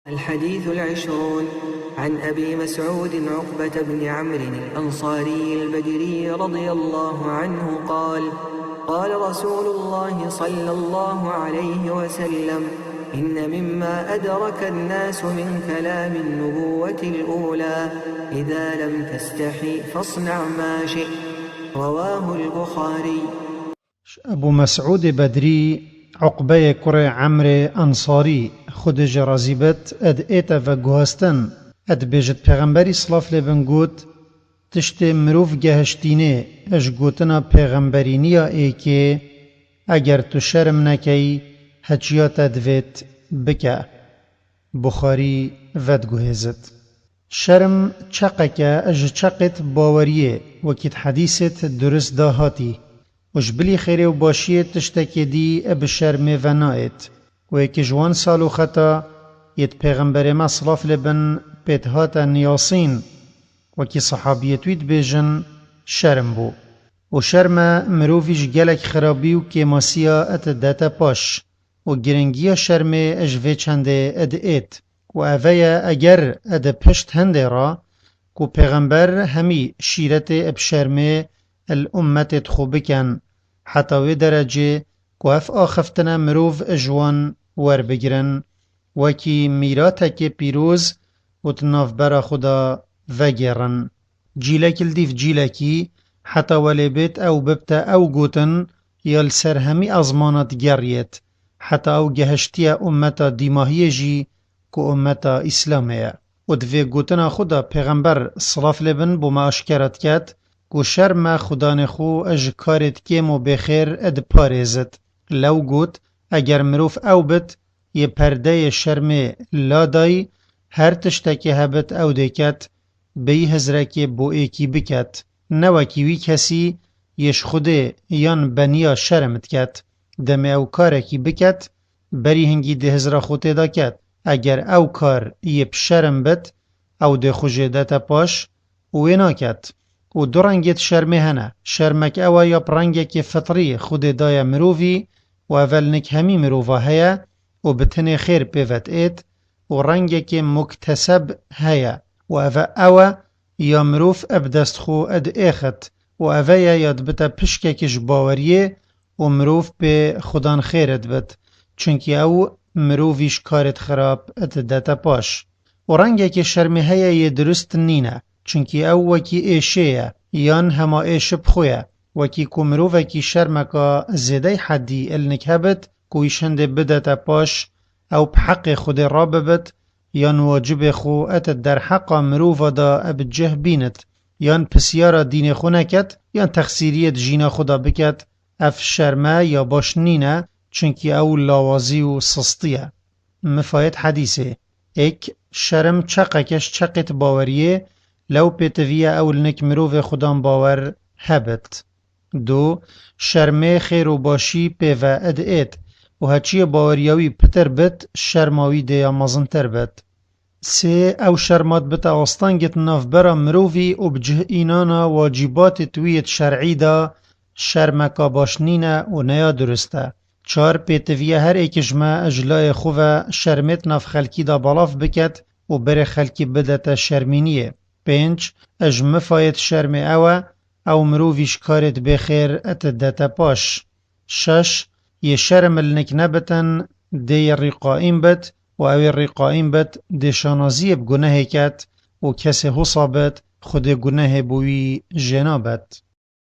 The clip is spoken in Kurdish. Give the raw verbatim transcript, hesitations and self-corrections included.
الحديث العشرون. عن أبي مسعود عقبة بن عمرو الأنصاري البدري رضي الله عنه قال: قال رسول الله صلى الله عليه وسلم: إن مما أدرك الناس من كلام النبوة الأولى: إذا لم تستحي فاصنع ما شئت. رواه البخاري. Ji Ebû Mesûdê Bedrî, Uqbeyê kurê Emrê Ensarî, Xwedê jê razî bit, ed êt e veguhastin, ed bêjit Pêxemberî silav lê bin got: Tiştê mirov gehiştînê ji gotina pêxemberîniya êkê, eger tu şerm nekey, heçiya te divêt bike. Buxarî vediguhêzit. Şerm çeqeke ji çeqêt baweriyê, wekî di hedîsêt durist de hatî, û ji bilî xêrê û başiyê tiştekê dî bi şermê venayêt. Û êkê ji wan sal û xeta yêt Pêxemberê me silav lê bin pêt hate niyasîn, wekî sehabiyêt wî dibêjin, şerm bû. Û şerme mirovî ji gelek xirabî û kêmasiya et dete paş. Û giringiya şermê ji vê çendê ed êt. Û eve ye eger ed pişt hindê re ku Pêxember hemî şîretê bi şermê li ummetê xwe bikin, heta wê derecê ku ev axiftina mirov ji wan werbigirin, wekî mîratekê pîroz û di navbera xwe de vegêrin. Cîlek li dîv cîlekî, heta welê bêt ew bibte ew gotin ya li ser hemî ezmana digeriyêt, heta ew gehiştiye ummeta dîmahiyê jî ku ummeta Îslamê ye. Û di vê gotina xwe de Pêxember silav lê bin bo me aşkera diket ku şerme xudanê xwe ji karêt kêm û bêxêr diparêzit. Lew got, eger mirov ew bit, yê perdeyê şermê ladayî, her tiştekê hebit ew dê ket, bêyî hizrekê bo êkî biket. Ne wekî wî kesî yê ji Xwedê yan beniya şerm diket. Demê ew karekî biket, berî hingî dê hizra xwe tê de ket. Eger ew kar yê bi şerm bit, ew dê xwe jê dete paş û wê naket. Û du rengêt şermê hene. Şermek ew e ya bi rengekê fitrî Xwedê daye mirovî û ev e li nik hemî mirova heye û bi tinê xêr pê ve diêt û rengekê mukteseb heye û ev e ew e ya mirov bi dest xwe diêxit û ev e ye ya dibite pişkekî ji baweriyê û mirov pê xudan xêr dibit, çunkî ew mirovî ji karêt xirab didete paş. Û rengekê şermê heye yê dirust nîne, çunkî ew wekî êşê ye, yan hema êş bi xwe ye, wekî ku mirovekî şermeka zêdey hedî li nik hebit, ku wî ji hindê bidete paş, ew bi heqê Xwedê rabibit, yan wacibê xwe et derheqa mirova de bi cih bînit, yan pisyara dînê xwe neket, yan texsîriyê di jîna xwe de biket, ev şerme ya baş nîne, çunkî ew lawazî û sistî ye. Mifayet hedîsê. Êk, şerm çeqeke ji çeqêt baweriyê, lew pêtiviye ew li nik mirovê xudan bawer hebit. Du, şermê xêr û başî pê ve diêt û heçiyê baweriya wî pitir bit, şerma wî dê ya mezintir bit. Sê, ew şerma dibite astengê di navbera mirovî û bi cih înana wacîbatêt wî yêt şer'î de şermeka baş nîne û ne ya durist e. Çar, pêtiviye her êkê ji me ji layê xwe ve şermêt nav xelkî de belav biket û berê xelkî bidete şermîniyê. Pênc, ji mifayêt şermê ew e, ew mirovî ji karêt bêxêr didete paş. Şeş, yê şerm li nik nebitin, dê yê rî qaîm bit û ew ê rî qaîm bit, dê şanaziyê bi gunehê ket û kesê hosa bit, Xwedê gunehê bo wî jê nabet.